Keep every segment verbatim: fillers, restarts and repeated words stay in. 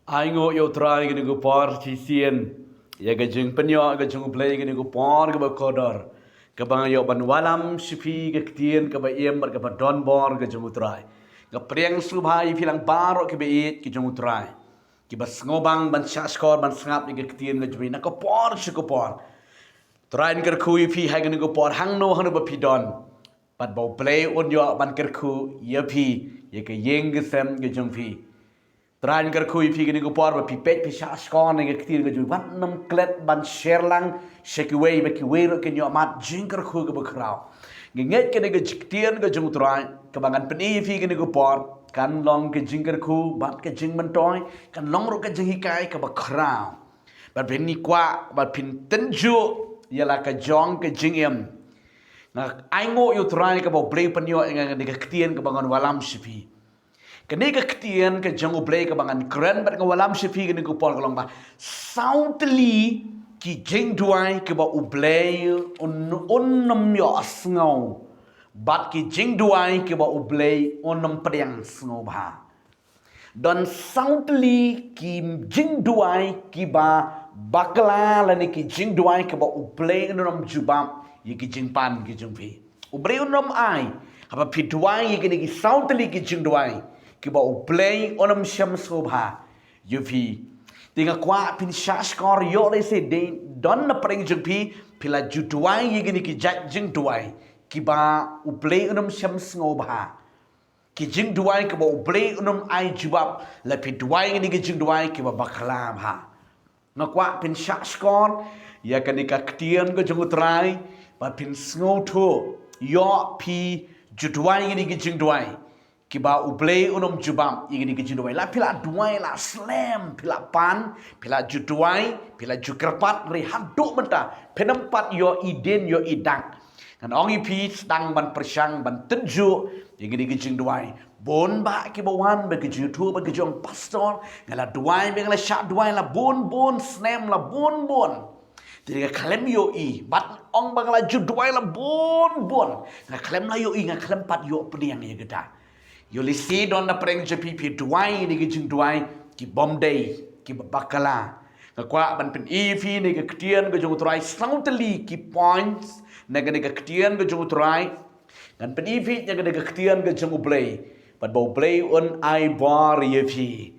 Ai nguh ïa u Trai kane ka por shisien ïa ka jingpynïoh ka jong u Blei kane ka por kaba kordor, kaba nga ïoh ban wallam sha phi ka ktien kaba im bad kaba don bor ka jong u Trai. Nga pdiang sngewbha ïa phi lang baroh kiba ïeit ka jong u Trai, kiba sngewbang ban shahshkor ban sngap ïa ka ktien ka jong u Blei na ka por sha ka por. Trai un kyrkhu ïa phi ha kane ka por hangno hangno ba phi don, bad ba u Blei un ïoh ban kyrkhu ïa phi, ïa ka ïing ka sem ka jong phi. Trai un kyrkhu ïa phi kane ka por ba phi peit phi shahshkor na ka ktien ka jong u Blei, wat nym klet ban share lang sha kiwei ba kiwei ruh kin ïoh mad jingkyrkhu kaba khraw. Nga ngeit kane ka ktien ka jong u Trai kaba ngan pyni ïa phi kane ka por kan long ka jingkyrkhu bad ka jingmyntoi, kan long ruh ka jinghikai kaba khraw. Bad phin ïa kwah bad phin tynjuh ïa la ka jong ka jingim. Nga ai nguh ïa u Trai kaba u Blei u pynïoh ïa nga kane ka ktien kaba ngan wallam sha phi. Kane ka ktien ka jong u Blei kaba ngan kren bad nga wallam sha phi kane ka por ka long ba, saw tylli ki jingduwai kiba u Blei un, un nym ïohsngew, bad ki jingduwai kiba u Blei un nym pdiang sngewbha. Don saw tylli ki jingduwai kiba bakla lane ki jingduwai kiba u Blei un nym jubab ïa ki jingpan ki jong phi. U Blei un nym ai haba phi duwai ïa kine ki saw tylli ki jingduwai kiba u Blei un nym shem sngewbha ïa phi. Te nga kwah phin shahshkor ïoh lehse dei don na pdeng jong phi phi la ju duwai ïa kine ki jait jingduwai kiba u Blei un nym shem sngewbha. Ki jingduwai kiba u Blei un nym ai jubab la phi duwai ïa kine ki jingduwai kiba bakla bha. Nga kwah phin shahshkor ïa kane ka ktien ka jong u Trai bad phin sngewthuh ïoh phi ju duwai ïa kine ki jingduwai kiba u Blei un nym jubab ïa kine ki jingduwai. La phi la duwai la slem, phi la pan, phi la ju duwai, phi la ju kyrpad, hynrei haduh mynta phin nym pat ïohi dien ïohi dak. Ngan ong ïa phi sdang ban pyrshang ban tynjuh ïa kine ki jingduwai. Bun bah kiba wan ba ki ju ïathuh ba ki ju ong, pastor, nga la duwai ba nga la shah duwai la bun bun snem la bun bun. Te nga khlem ïohi, bad ong ba nga la ju duwai la bun bun, nga khlem la ïohi, nga khlem pat ïoh pdiang ïa kata. Ïoh lehse don na pdeng jong phi phi duwai ïa kine ki jingduwai ki bym dei, kiba bakla. Nga kwah ban pyni ïa phi na ka ktien ka jong u Trai saw tylli ki points na kane ka ktien ka jong u Trai. Ngan pyni ïa phi na kane ka ktien ka jong u Blei bad ba u Blei un ai bor ïa phi.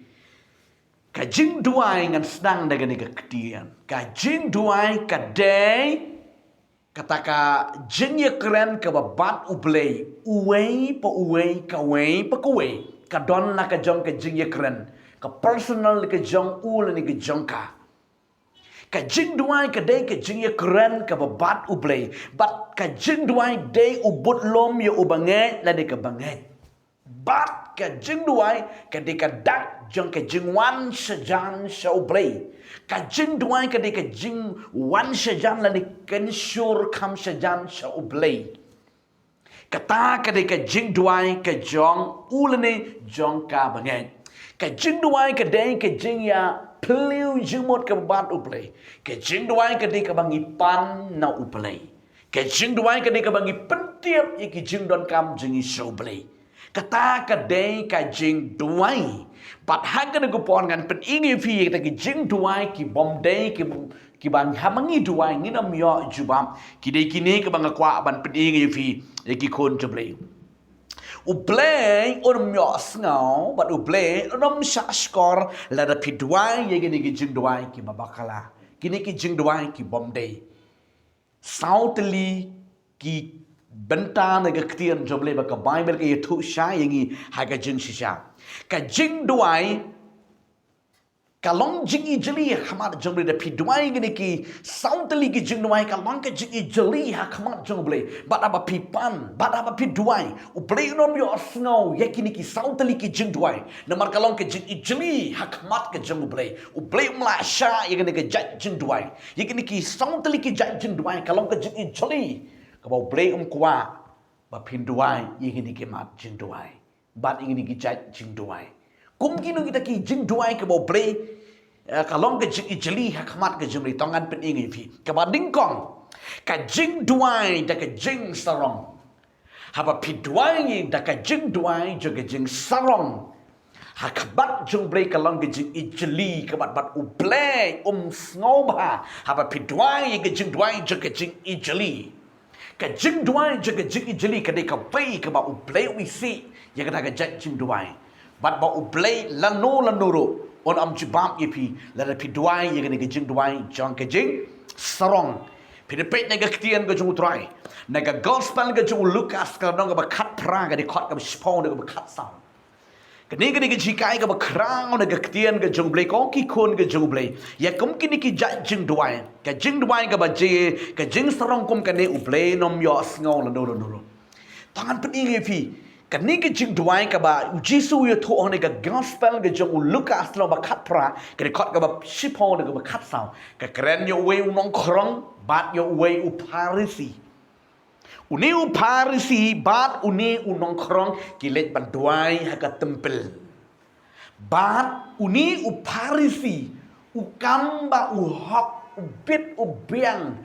Ka jingduwai ngan sdang na kane ka ktien. Ka jingduwai ka dei kata ka jingïakren kaba bad u Blei, uwei pa uwei, kawei pa kawei. Ka don la ka jong ka jingïakren, ka personal ka jong u lane ka jong ka. Ka jingduwai ka dei ka jingïakren kaba bad u Blei, bad ka jingduwai dei u budlum ïa u bangeit lane ka bangeit. Bad ka jingduwai ka dei ka dak jong ka jingwan shajan sha u Blei. Ka jingduwai ka dei ka jingwan shajan lane kynsur kham shajan sha u Blei. Kata ka dei ka jingduwai ka jong u lane jong ka bangeit. Ka jingduwai ka dei ka jingïaphylliew jingmut kaba bad u Blei. Ka jingduwai ka dei kaba ngi pan na u Blei. Ka jingduwai ka dei kaba ngi pyntip ïa ki jingdonkam jong ngi sha u Blei. Kata ka dei ka jingduwai. Bad ha kane ka por ngan pyni ïa phi ïa kita ki jingduwai ki bym dei ki, kiba haba ngi duwai ngin ym ïoh jubab. Ki dei kine kiba nga kwah ban pyni ïa phi ïa ki khun jong u Blei. U Blei un ym ïohsngew bad u Blei un ym shahshkor lada phi duwai ïa kine ki jingduwai kiba bakla, kine ki jingduwai ki bym dei. Saw tylli ki bynta na ka ktien jong u Blei ba ka Baibl ka ïathuh shai ïa ngi ha ka jingshisha. Ka jingduwai ka long jingijli ha khmat jong u Blei. Da phi duwai ïa kine ki saw tylli ki jingduwai ka long ka jingijli ha khmat jong u Blei. Bad haba phi pan, bad haba phi duwai, u Blei un ym ïohsngew ïa kine ki saw tylli ki jingduwai. Namar ka long ka jingijli ha khmat ka jong u Blei. U Blei um lah shah ïa kine ki jait jingduwai. Ïa kine ki saw tylli ki jait jingduwai ka long ka jingijli kaba u Blei um kwah ba phin duwai ïa kine ki mat jingduwai bad ïa kine ki jait jingduwai. Kum kino kita ki jingduwai kaba u Blei, eh, ka long ka jingijli ha khmat ka jong u Blei, to ngan pyni ïa phi. Kaba nyngkong, ka jingduwai da ka jingsarong. Haba phi duwai da ka jingduwai jong ka jingsarong, Ha khmat jong U Blei ka long ka jingijli, ka bad bad U Blei um sngewbha haba phi duwai ïa ka jingduwai jong ka jingijli. Ka jingduwai jong ka jingijli ka dei kawei kaba U Blei u isih ïa kata ka jait jingduwai. Bad ba U Blei lano lano ruh un ym jubab ïa phi lada phi duwai ïa kane ka jingduwai jong ka jingsarong. Phi da peit na ka ktien ka jong U Trai, na ka gospel ka jong u Lukas, ka lynnong kaba khatphra, ka dkhot kaba shiphew na kaba khatsaw. Kane ka dei ka jinghikai kaba khraw na ka ktien ka jong U Blei, ko ki khun ka jong U Blei, ïa kum kine ki jait jingduwai. Ka jingduwai kaba jia, ka jingsarong kum kane, U Blei un ym ïohsngew lano lano ruh. Tang ngan pyni ïa phi, kane ka jingduwai kaba U Jisu u ïathuh ha kane ka gospel ka jong u Lukas lynnong ba khatphra, ka dkhot kaba shiphew na kaba khatsaw, ka kren ïa uwei u nongkhrong bad ïa uwei u Pharisi. Une u Pharisi bad une u nongkhrong ki leit ban duwai ha ka templ. Bad une u Pharisi u kam ba u hok, u bit u biang,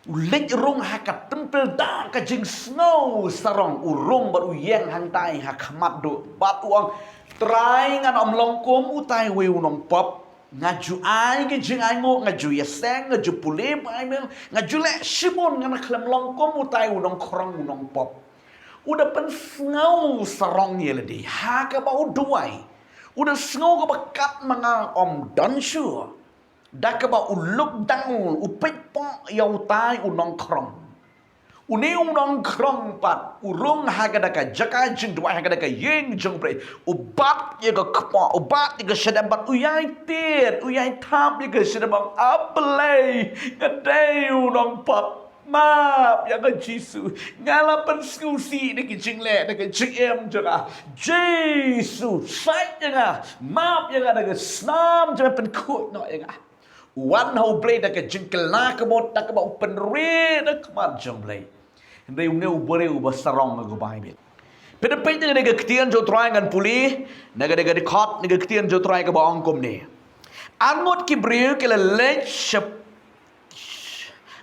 u leit rung ha ka templ da ka jingsngew sarong, u rung bad u ïeng hangtai ha khmat duh bad u ong, Trai, ngan ym long kum utai uwei u nongpop. Nga ju ai ka jingainguh, nga ju ïaseng, nga ju pule Baibl, nga ju leh shibun, ngan ym long kum utai u nongkhrong u nongpop. U da pynsngew sarong ïa lade ha kaba u duwai. U da sngew kaba kat ma nga ym don shuh. Da kaba u look down, u peit pok ïa utai u nongkhrong. Une u nongkhrong pat u rung ha kata ka jaka jingduwai, ha kata ka ïing jong U Blei, u bat ïa ka kpoh, u bat ïa ka shadem bad u ïai tied, u ïai thap ïa ka shadem, A Blei, nga dei u nongpop. Map ïa nga Jisu. Nga la pynsngewsih da ka jingleh, da ka jingim jong nga. Jisu, sait ïa nga. Map ïa nga da ka snam jong nga, pynkhuid noh ïa nga. U wan ha U Blei da ka jingkylla ka mut, da kaba u pynrit ha khmat jong U Blei. Hynrei une u briew uba sarong ha ka Baibl. Phi da peit na ka ktien jong U Trai, ngan pule na ka dkhot na ka ktien jong U Trai kaba ong kumne. Arngut ki briew ki la leit sha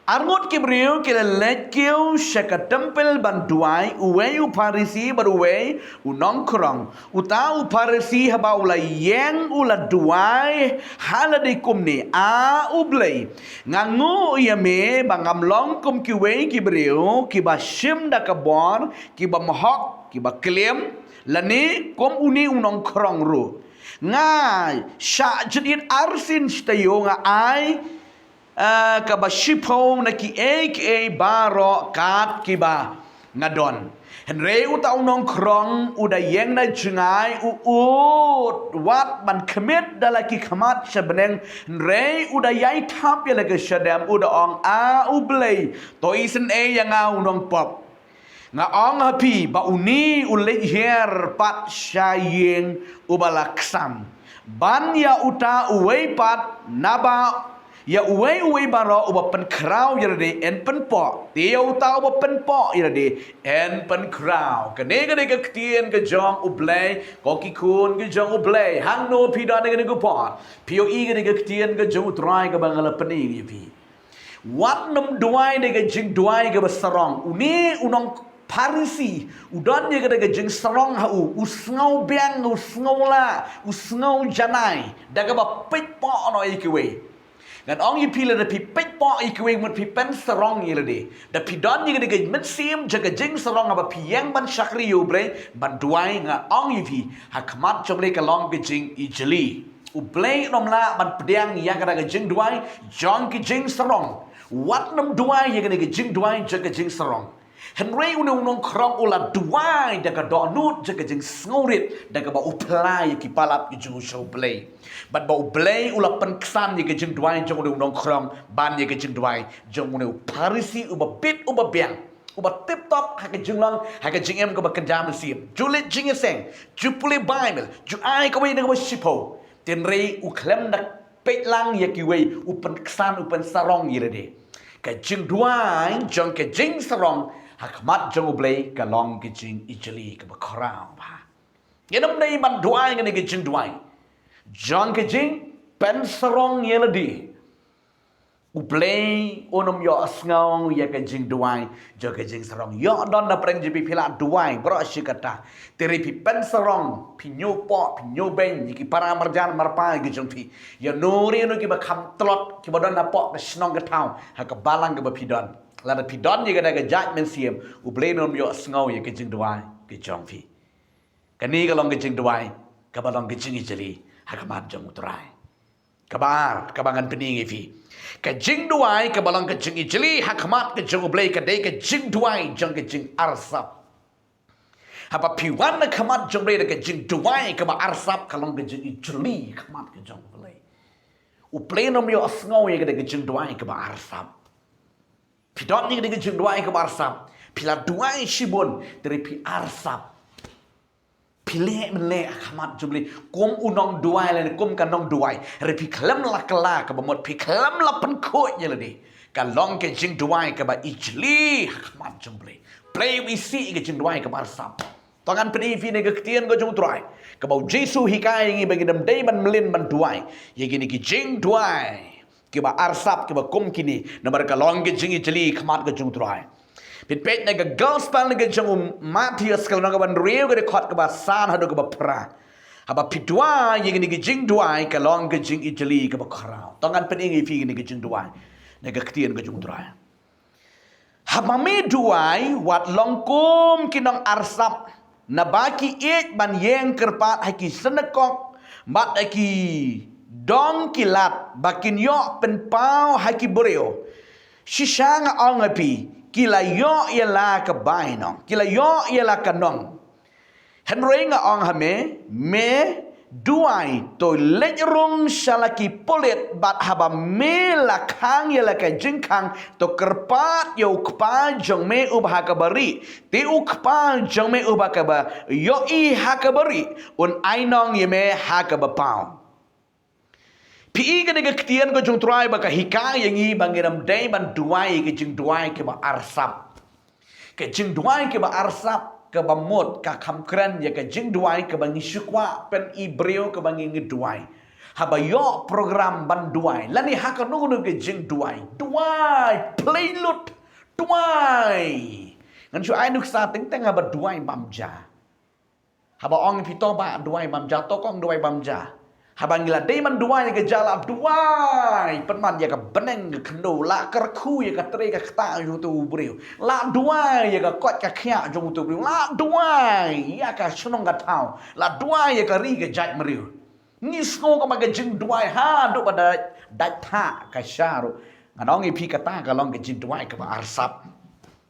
Arngut ki briew ki la leit kiew sha ka templ ban duwai, uwei u Pharisi bad uwei u nongkhrong. Uta u Pharisi haba u la ïeng u la duwai ha lade kumne, A U Blei, nga nguh ïa me ba ngam long kum kiwei ki briew kiba shim da ka bor, kiba mhok, kiba klim, lane kum une u nongkhrong ruh. Nga shah jingit arsien shi taïew, nga ai ah, kaba shiphew na kiei kiei baroh kat kiba nga don. Hynrei uta u nongkhrong u da ïeng na jngai, u ud wat ban khmih da la ki khmat sha bneng, hynrei u da ïai thap ïa la ka shadem, u da ong, A U Blei, to isynei ïa nga u nongpop. Nga ong ha phi ba une u leit hiar pat sha ïing uba la ksan, ban ïa uta uwei pat, naba ïa uwei uwei baroh uba pynkhraw ïa lade yn pynpoh, te ïa uta uba pynpoh ïa lade yn pynkhraw. Kane ka dei ka ktien ka jong U Blei, ko ki khun ka jong U Blei. Hangno phi don ha kane ka por? Phi ïohi kane ka ktien ka jong U Trai kaba nga la pyni ïa phi. Wat nym duwai da ka jingduwai kaba sarong. Une u nong Pharisi u don ïa kata ka jingsarong ha u, u sngew biang, u sngew lah, u sngew janai da kaba peit pok noh ïa kiwei. Ngan ong ïa phi, lada phi peit pok ïa kiwei, mut phi pynsarong ïa lade. Da phi don ïa kata ka mynsiem jong ka jingsarong haba phi ïeng ban shakri ïa U Blei, ban duwai, nga ong ïa phi, ha khmat jong U Blei ka long ka jingijli. U Blei un ym lah ban pdiang ïa kata ka jingduwai jong ka jingsarong. Wat nym duwai ïa kane ka jingduwai jong ka jingsarong. Hynrei une u nongkhrong u la duwai da ka dohnud jong ka jingsngewrit, da kaba u phla ïa ki palat ki jong u sha U Blei. Bad ba U Blei u la pynksan ïa ka jingduwai jong une u nongkhrong ban ïa ka jingduwai jong une u Pharisi uba bit uba biang, uba tip top ha ka jinglong, ha ka jingim kaba kynja mynsiem. Ju leit jingïaseng, ju pule Baibl, ju ai kawei na kaba shiphew. Hynrei u khlem da peit lang ïa kiwei, u pynksan, u pynsarong ïa lade. Ka jingduwai jong ka jingsarong ha khmat jong U Blei ka long ka jingijli kaba khraw bha. Ngin ym dei ban duwai ïa kane ka jingduwai jong ka jingpynsarong ïa lade. U Blei un ym ïohsngew ïa ka jingduwai jong ka jingsarong. Ïoh don na pdeng jong phi, phi la duwai baroh shi katta, te hynrei phi pynsarong, phi ñiewpoh, phi ñiewbeiñ ïa ki para marjan marpa ki jong phi, ïa no re no kiba kham tlot, kiba don hapoh ka shnong ka thaw, ha ka balang kaba phi don. Lada phi don ïa kata ka jait mynsiem, U Blei un ym ïohsngew ïa ka jingduwai ka jong phi. Kane ka long ka jingduwai kaba long ka jingijli ha khmat jong U Trai. Kaba ar, kaba ngan pyni ïa phi, ka jingduwai kaba long ka jingijli ha khmat ka jong U Blei ka dei ka jingduwai jong ka jingarsap. Haba phi wan ha khmat jong U Blei da ka jingduwai kaba arsap, ka long ka jingijli ha khmat ka jong U Blei. U Blei un ym ïohsngew ïa ka dei ka jingduwai kaba arsap. Phi don ïa ka dei ka jingduwai kaba arsap, phi la duwai shibun, te hynrei phi arsap. Phi leh mynleh ha khmat jong U Blei kum u nongduwai lane kum ka nongduwai, hynrei phi khlem la kylla kaba mut, phi khlem la pynkhuid ïa lade. Ka long ka jingduwai kaba ijli ha khmat jong U Blei. U Blei u isih ïa ka jingduwai kaba arsap. To ngan pyni ïa phi na ka ktien ka jong U Trai, kaba U Jisu u hikai ïa ngi ba ngin ym dei ban mlien ban duwai ïa kine ki jingduwai kiba arsap, kiba kum kine, namar ka long ka jingijli ha khmat ka jong U Trai. Phin peit na ka Gospel na ka jong u Mathaios, ka lynnong kaba hynriew, ka dkhot kaba san haduh kaba phra. Haba phi duwai ïa kine ki jingduwai, ka long ka jingijli kaba khraw. To ngan pyni ïa phi kine ki jingduwai na ka ktien ka jong U Trai. Haba me duwai, wat long kum ki nongarsap, naba ki ïeit ban ïeng kyrpad ha ki synagog bad ha ki dong ki lad, ba kin ïoh pynpaw ha ki briew. Shisha nga ong ha phi, ki la ïoh ïa la ka bainong, ki la ïoh ïa la ka nong. Hynrei nga ong ha me, me duwai, to leit rung sha la ki pulit, bad haba me la khang ïa la ka jingkhang, to kyrpad ïa u Kpa jong me uba ha kaba rieh, te u Kpa jong me uba ha kaba ïohi ha kaba rieh, un ai nong ïa me ha kaba paw. Phi i, kane ka ktien ka jong U Trai ba ka hikai ïa ngi ba ngin ym dei ban duwai ka jingduwai kaba arsap. Ka jingduwai kaba arsap, kaba mut, ka kham kren ïa ka jingduwai kaba ngi shu kwah pyni briew kaba ngi ngi duwai. Haba ïoh program ban duwai, lane ha kano kano ka jingduwai, duwai plie lut, duwai. Ngan shu ai nuksa, teng teng haba duwai bam ja. Haba ong ïa phi, to bah duwai bam ja, to kong duwai bam ja. Haba ngi la dei ban duwai ka ja, la duwai pynban ïa ka bneng ka khyndew, la kyrkhu ïa ka trei ka ktah jong uto u briew, la duwai ïa ka koit ka khiah jong uto u briew, la duwai ïa ka shnong ka thaw, la duwai ïa ka ri ka jaitbynriew. Ngi sngew kaba ka jingduwai haduh ba dait, dait thah ka sha ruh. Ngan ong ïa phi, kata ka long ka jingduwai kaba arsap.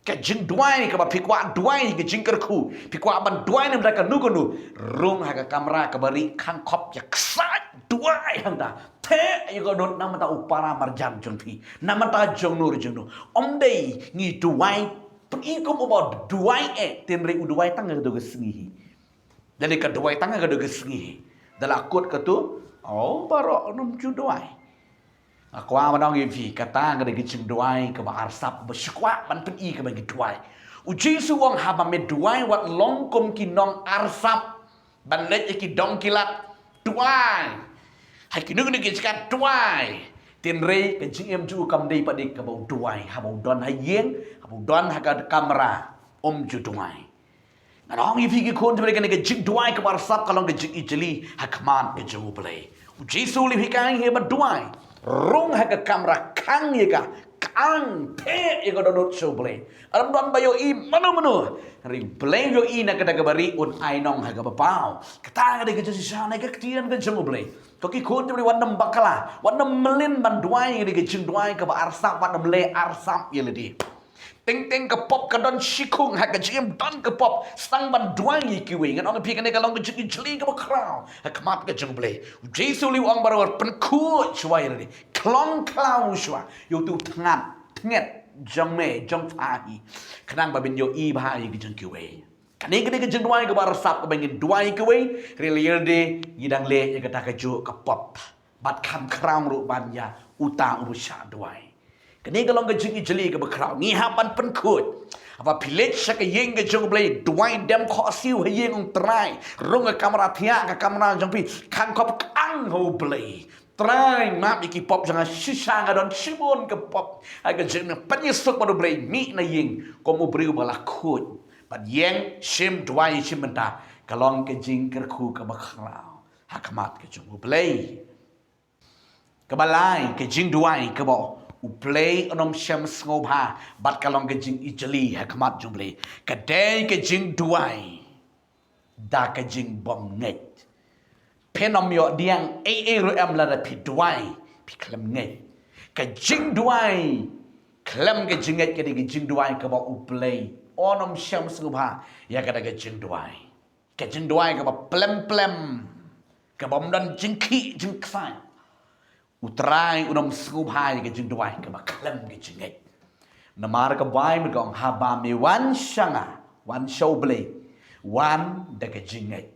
Ka jingduwai kaba phi kwah duwai ka jingkyrkhu, phi kwah ban duwai ne em da kano kano, rung ha ka kamra kaba rieh, khang khop ïa ksai, duwai hangta. Theh ïa ka dohnud namar ta u para marjan jong phi, namar ta jong no re jong no. Ym dei ngi duwai pyni kum uba duwai eh, hynrei u duwai tang ha kato ka sngi hi. Da lei ka duwai tang ha kato ka sngi hi, da la kut kato, oh, baroh ym ju duwai. Nga kwah ban ong ïa phi, kata ka dei ka jingduwai kaba arsap, ba shu kwah ban pyni kaba ngi duwai. U Jisu u ong, haba me duwai, wat long kum ki nongarsap, ban leit ïa ki dong ki lad, duwai. Ha kino kino ki jaka duwai. Hynrei ka jingim jong u kam dei pat de kaba u duwai haba u don ha ïing, haba u don ha ka kamra, ym ju duwai. Ngan ong ïa phi ki khun jong U Blei, kane ka jingduwai kaba arsap ka long ka jingijli ha khmat ka jong U Blei. U Jisu u la hikai ïa ngi ban duwai, rung ha ka kamra, khang ïa ka, khang, theh ïa ka dohnud sha U Blei. Ym don ba ïohi mano mano, hynrei U Blei u ïohi na kata kaba rieh, un ai nong ha kaba paw. Kata ka dei ka jingshisha na ka ktien ka jong U Blei. Ko ki khun jong U Blei, wat nym bakla, wat nym mlien ban duwai ïa kane ka jingduwai kaba arsap, wat nym leh arsap ïa lade. Teng teng ka pop ka don shikhung ha ka jingim, don ka pop, sdang ban duwai ïa kiwei. Ngan ong ïa phi, kane ka long ka jingijli kaba khraw ha khmat ka jong U Blei. U Jisu u la ong ba wat pynkhuid shuwa ïa lade, khlong khlaw shuwa ïa uto u tngat tnget jong me jong pha hi, khnang ba phin ïohi bha ïa ki jong kiwei. Kane ka dei ka jingduwai kaba arsap, kaba ngin duwai ïa kiwei, hynrei lei lade ngi dang leh ïa kata kajuh ka pop, bad kham khraw ruh ban ïa uta uba shah duwai. Kane ka long ka jingijli kaba khraw, ngi hap ban pynkhuid. Haba phi leit sha ka ïing ka jong U Blei, duwai dem khohsiew ha ïing U Trai, rung ka kamra thiah, ka kamra jong phi, khang khop, khang ha U Blei. Trai, map ïa ki pop jong nga, shisha nga don shibun ki pop. Ha ka jingpynïasuk bad U Blei, mih na ïing kum u briew ba la khuid. Bad ïeng shim, duwai shim bynta, ka long ka jingkyrkhu kaba khraw ha khmat ka jong U Blei. Kaba lai, ka jingduwai kaba U Blei un ym shem sngewbha, bad ka long ka jingijli ha khmat jong U Blei. Ka dei ka jingduwai da ka jingbymngeit. Phin ym ïoh pdiang ei ei ruh em lada phi duwai phi khlem ngeit. Ka jingduwai khlem ka jingngeit ka dei ka jingduwai kaba U Blei un ym shem sngewbha ïa kata ka jingduwai. Ka jingduwai kaba plem plem, kaba ym don jingkhih jingksaiñ. U Trai un ym sngewbha ïa ka jingduwai kaba khlem ka jingngeit. Namar ka Baibl ka ong, haba me wan sha nga, wan sha U Blei, wan da ka jingngeit.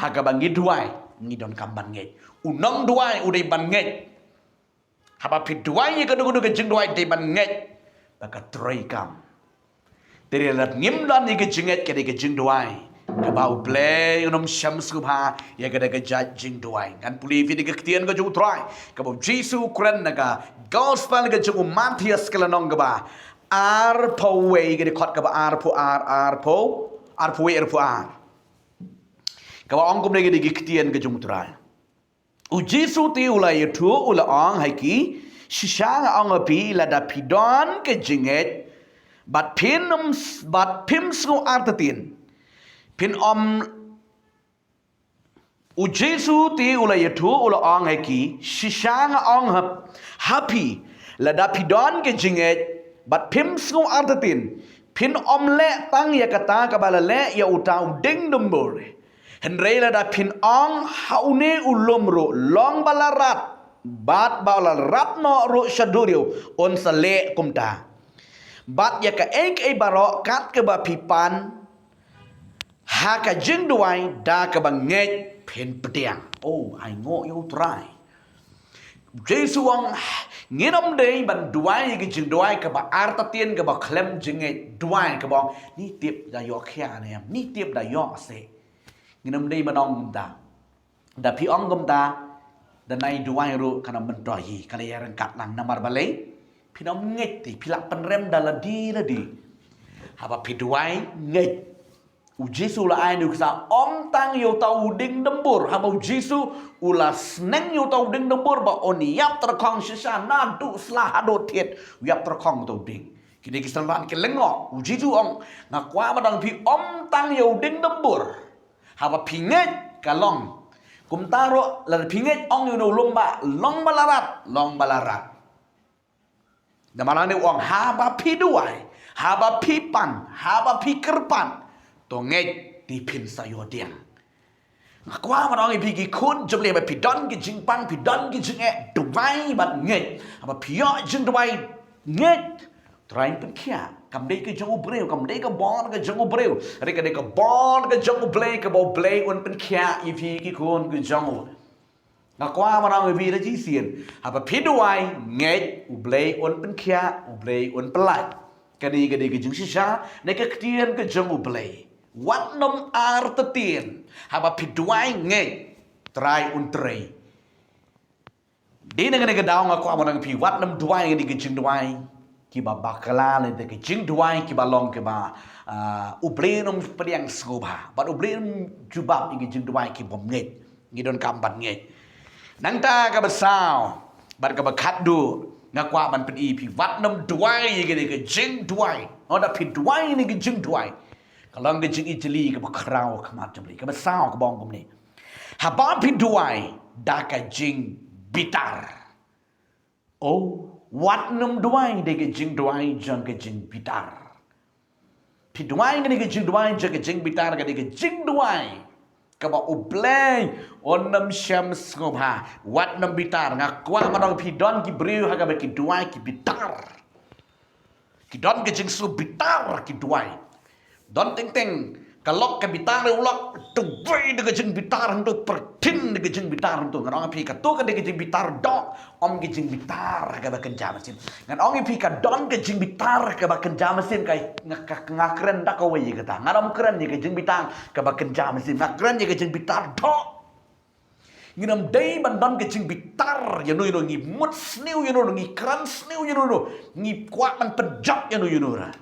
Ha kaba ngi duwai, ngi donkam ban ngeit. U nongduwai u dei ban ngeit. Haba phi duwai ïa kano kano ka jingduwai, dei ban ngeit ba ka treikam. Te lada ngim don ïa ka jingngeit, ka dei ka jingduwai kaba U Blei un ym shem sngewbha ïa kata ka jait jingduwai. Ngan pule ïa phi da ka ktien ka jong U Trai, kaba U Jisu u kren na ka Gospel ka jong u Mathaios, ka lynnong kaba arphew wei, ka dkhot kaba arphew ar, arphew, arphew wei, arphew ar. Kaba ong kumne, ka dei ka ktien ka jong U Trai. U Jisu te u la ïathuh, u la ong ha ki, shisha nga ong ha phi, lada phi don ka jingngeit bad phin ym, bad phim sngew artatien, phin ym. U Jisu te u la ïathuh, u la ong ha ki, shisha nga ong ha, ha phi, lada phi don ka jingngeit bad phim sngew artatien, phin ym leh tang ïa kata kaba la leh ïa uta u dieng dumbur. Hynrei lada phin ong ha une u lum ruh, long ba la rat, bad ba la rat noh ruh sha duriaw, un sa leh kumta. Bad ïa kaei kaei baroh kat kaba phi pan ha ka jingduwai da kaba ngeit, phin pdiang. Oh, ai nguh ïa U Trai. Jisu u ong, ngin ym dei ban duwai ïa ka jingduwai kaba artatien, kaba khlem jingngeit, duwai kaba ong, ni tip da ïoh khia ne em, ni tip da ïoh se. Ngin ym dei ban ong kumta. Da phi ong kumta, da nai duwai ruh kan ym myntoi hi, ka la ïa ryngkat lang. Namar balei? Phin ym ngeit te, phi la pynrem da lade lade. Haba phi duwai, ngeit. U Jisu u la ai nuksa ym tang ïa uta u dieng dumbur. Haba U Jisu u la sneng ïa uta u dieng dumbur ba un ïap tyrkhong shisha, naduh sla haduh thied, u ïap tyrkhong uta u dieng. Kine ki synran ki lyngngoh. U Jisu u ong, nga kwah ban ong phi, ym tang ïa u dieng dumbur. Haba phi ngeit ka long. Kumta ruh lada phi ngeit, ong ïa une u lum ba long ba la rat, long ba la rat. Namar lane u ong, haba phi duwai, haba phi pan, haba phi kyrpad, to ngeit te phin sa ïoh pdiang. Nga kwah ban ong ïa phi ki khun jong U Blei, haba phi don ki jingpang, phi don ki jingeh, duwai bad ngeit. Haba phi ïoh jingduwai, ngeit. Trai un pynkhiah. Kam dei ka jong u briew, kam dei ka bor ka jong u briew. Hynrei ka dei ka bor ka jong U Blei, kaba U Blei un pynkhiah ïa phi ki khun ki jong u. Nga kwah ban ong ïa phi da jingïaseng, haba phi duwai, ngeit, U Blei un pynkhiah, U Blei un pyllait. Kane ka dei ka jingshisha na ka ktien ka jong U Blei. Wat nym artatien. Haba phi duwai, ngeit, Trai un trei. Dei na kane ka daw nga kwah ban ong ïa phi, wat nym duwai kine ki jingduwai kiba bakla, lane ki jingduwai kiba long kiba, ah, U Blei un ym pdiang sngewbha. Bad U Blei un ym jubab ïa ki jingduwai ki bym ngeit. Ngi donkam ban ngeit. Nangta kaba saw bad kaba khatduh, nga kwah ban pyni ïa phi, wat nym duwai ïa kine ki jingduwai. Haba phi duwai ïa kine ki jingduwai, ka long ka jingijli kaba khraw ha khmat jong U Blei. Kaba saw kaba ong kumne, haba phi duwai da ka jingbitar. Oh, wat nym duwai da ka jingduwai jong ka jingbitar. Phi duwai kane ka jingduwai jong ka jingbitar, ka dei ka jingduwai kaba U Blei un ym shem sngewbha. Wat nym bitar. Nga kwah ban ong, phi don ki briew ha kaba ki duwai ki bitar. Ki don ka jingsngewbitar ki duwai. Don teng teng ka lok ka bitar, u lok duwai da ka jingbitar hangto, pyrthin da ka jingbitar hangto. Ngan ong ïa phi, kato ka dei ka jingbitar doh, ym ka jingbitar kaba kynja mynsiem. Ngan ong ïa phi, ka don ka jingbitar kaba kynja mynsiem, ka, nga, ka, nga kren da kawei ïa kata. Ngan ym kren ïa ka jingbitar kaba kynja mynsiem. Nga kren ïa ka jingbitar doh. Ngim dei ban don ka jingbitar ïano ïano, ngi mut sniew ïano ïano, ngi kren sniew ïano ïano, ngi kwah ban pynjot ïano ïano ruh.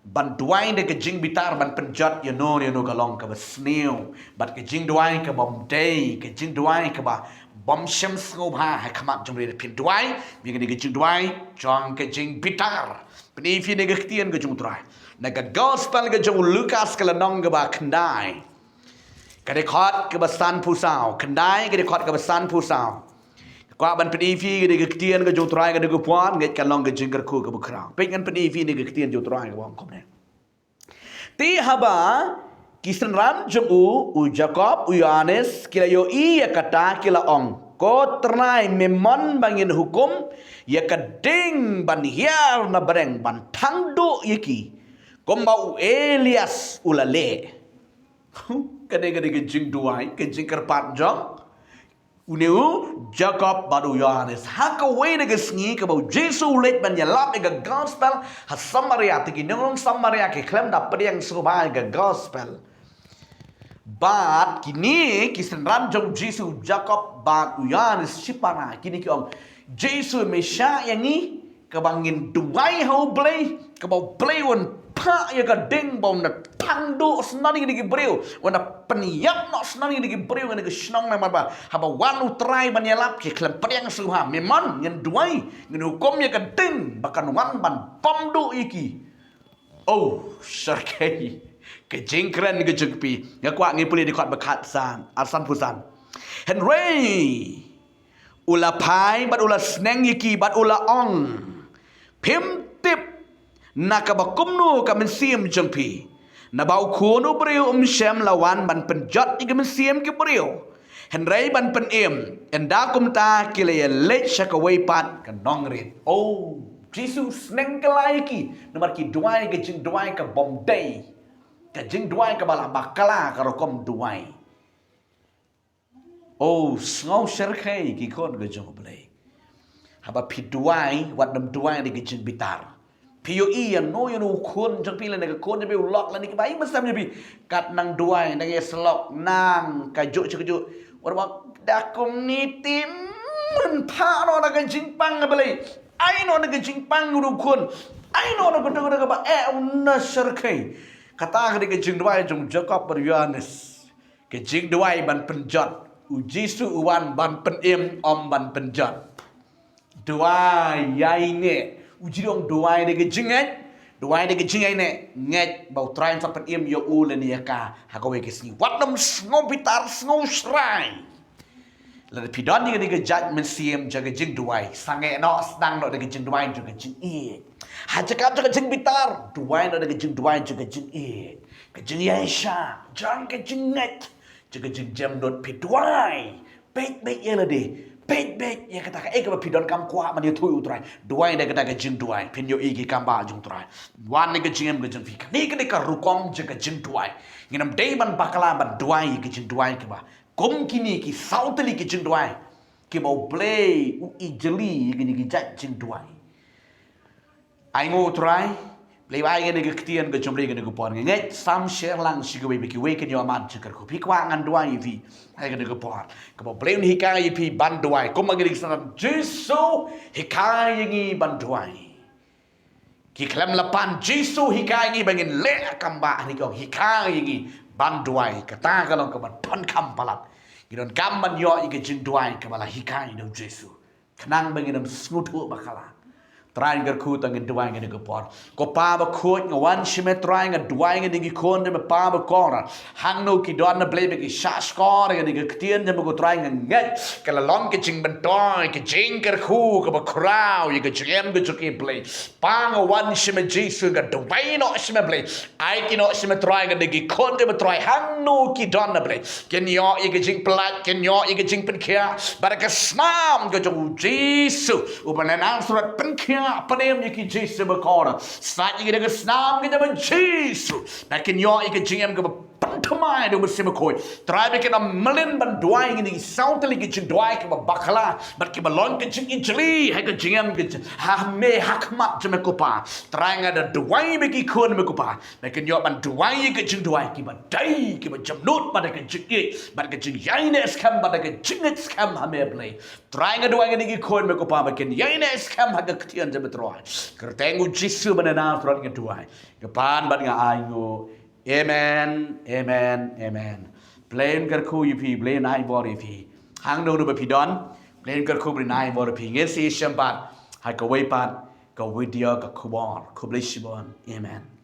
Ban duwai da ka jingbitar, ban pynjot ïano ïano ka long kaba sniew. Bad ka jingduwai ka bym dei, ka jingduwai kaba bym shym sngewbha ha khmat jong ri. Phin duwai, mih ka dei ka jingduwai jong ka jingbitar. Pyni phi na ka ktien ka jong u Trai. Na ka gospel ka jong u Lukas ka lynnong kaba khyndai, ka dkhot kaba sanphew saw, khyndai ka dkhot kaba sanphew saw. Kwah ban pyni phi ka dei ka ktien ka jong u Trai ka dei ka pwan, ngeit ka long ka jingkyrkhu kaba khraw. Peit ngan pyni phi na ka ktien jong u Trai kaba ong kumne. Te haba ki synran jong u, u Jakob, u Ïohannes, ki la ïohi ïa kata ki la ong, Ko Trai, me mon ba ngin hukum ïa ka ding ban hiar na bneng ban thang duh ïa ki, kumba u Elias u la leh. Kane ka dei ka jingduwai, ka jingkyrpad jong une u Jakob bad u Ïohannes. Ha kawei na ka sngi kaba u Jisu u leit ban ïalap ïa ka gospel ha Samaria, te ki nong Samaria ki khlem da pdiang sngewbha ïa ka gospel. Bad kine ki synran jong u Jisu, u Jakob bad u Ïohannes shipara, kine ki ong, Jisu, me shah ïa ngi, kaba ngin duwai ha u Blei, kaba u Blei un phah ïa ka ding ba un da thang duh shuh na ngi ki briew, un da pynïap noh shuh na ngi ki briew na ka shnong, namar ba haba wan u Trai ban ïalap ki khlem pdiang sngewbha. Me mon, ngin duwai, ngin hukum ïa ka ding ba kan wan ban pom duh ïa ki. Oh, shyrkhei. Ka jingkren ka jong phi. Nga kwah ngi pule dkhot ba khatsan, ar sanphew san. Hynrei u la phai bad u la sneng ïa ki bad u la ong, Phim tip na kaba kumno ka mynsiem jong phi. Naba u Khun u briew um shym la wan ban pynjot ïa ka mynsiem ki briew, hynrei ban pynim. Ynda kumta ki la ïaleit sha kawei pat ka nongrit. Oh, Jisu sneng kylla ïa ki namar ki duwai ka jingduwai ka bym dei, ka jingduwai kaba la bakla ka rukom duwai. Oh, sngew shyrkhei ki khun ka jong u Blei. Haba phi duwai, wat nym duwai da ka jingbitar. Phi ïohi ïano ïano u khun jong phi lane ka khun jong phi u lok lane kiba ïeit mynsiem jong phi, kat nang duwai, nang ïasyllok, nang kajuh sha kajuh. Wat ba da kumne te, mm, phah noh na ka jingpang ka Blei. Ai noh na ka jingpang u khun. Ai noh na ka dong kaba eh, u na shyrkhei. Kata ka dei ka jingduwai jong u Jakob bad u Ïohannes. Ka jingduwai ban pynjot. U Jisu u wan ban pynim, ym ban pynjot. Duwai ïa i neh. U Jisu u ong duwai da ka jingngeit. Duwai da ka jingngeit, ngeit ba u Trai un sa pynim ïa u lane ïa ka ha kawei ka sngi. Wat nym sngew bitar, sngew shrai. Lada phi don ïa ka jait mynsiem jong ka jingduwai, sangeh noh, sdang noh da ka jingduwai jong ka jingïeit. Ha jaka jong ka jingbitar, duwai noh da ka jingduwai jong ka jingïeit. Ka jingïaishah, jong ka jingngeit, jong ka jingjemnud, phi duwai. Peit beit ïa lade, peit beit ïa kata kaei kaba phi donkam kwah ban ïathuh ïa u Trai. Duwai da kata ka jingduwai, phin ïohi ki kam ba jong u Trai. Wan na ka jingim ka jong phi. Kane ka dei ka rukom jong ka jingduwai. Ngin ym dei ban bakla ban duwai ïa ka jingduwai kaba kum kine ki saw tylli ki jingduwai kiba u Blei u ïeit jylliew ïa kine ki jait jingduwai. Ai nguh u Trai, Blei, ba ai kane ka ktien ka jong u Blei kane ka por. Nga ngeit sam sher lang shi kawei ba kiwei kin ïoh mad jingkyrkhu. Phi kwah ngan duwai ïa phi ha kane ka por. Kaba u Blei un hikai ïa phi ban duwai. Kumba ngi ïohi sa Jisu hikai ïa ngi ban duwai. Ki khlem la pan Jisu hikai ngi ba ngin leh kam ba, ngi ong hikai ngi ban duwai. Kata ka long kaba donkam palat. Ngi donkam ban ïoh ïa ka jingduwai kaba la hikai da u Jisu. Khnang ba ngin ym sngewthuh bakla. Trai, nga kyrkhu tang, ngin duwai ïa kane ka por. Ko Pa bakhuid, nga wan sha me Trai, nga duwai ïa kine ki khun jong me Pa bakor. Hangno ki don na Blei ba ki shah shkor ïa kane ka ktien jong me ko Trai, nga ngeit ka la long ka jingmyntoi, ka jingkyrkhu kaba khraw ïa ka jingim ka jong ki Blei. Pa, nga wan sha me Jisu, nga duwai noh sha me Blei. Ai ki noh sha me Trai, nga dei ki khun jong me Trai, hangno ki don na Blei. Kin ïoh ïa ka jingpyllait, kin ïoh ïa ka jingpynkhiah. Bad ka snam ka jong u Jisu uba na Nasareth, pynkhiah pynim ïa ki Jisu bakor. Sait ïa ki da ka snam ka jong u Jisu. Bad kin ïoh ïa ka jingim kaba pynthut Mai da u Mynsiem Bakhuid. Trai ba kin ym mlien ban duwai ïa ngi saw tylli ki jingduwai kiba bakla bad kiba long ka jingijli ha ka jingim ka jing, ha me ha khmat jong me ko Pa. Trai nga da duwai ba ki khun me ko Pa ba kin ïoh ban duwai ïa ki jingduwai kiba dei kiba jemnud bad ka jingïeit bad ka jingïaineh skhem bad ka jingngeit skhem ha me Blei. Trai nga duwai ïa ngi ki khun me ko Pa ba kin ïaineh skhem ha ka ktien jong me Trai. Kyrteng u Jisu ba na Nasareth nga duwai, nga pan bad nga ainguh. Amen. Amen. Amen. Blei un kyrkhu ïa phi, Blei un ai bor ïa phi. Hangno hangno ba phi don, Blei un kyrkhu, Blei un ai bor ïa phi. Ngin sa ïashem pat ha kawei pat ka video ka khubor. Khublei shibun. Amen.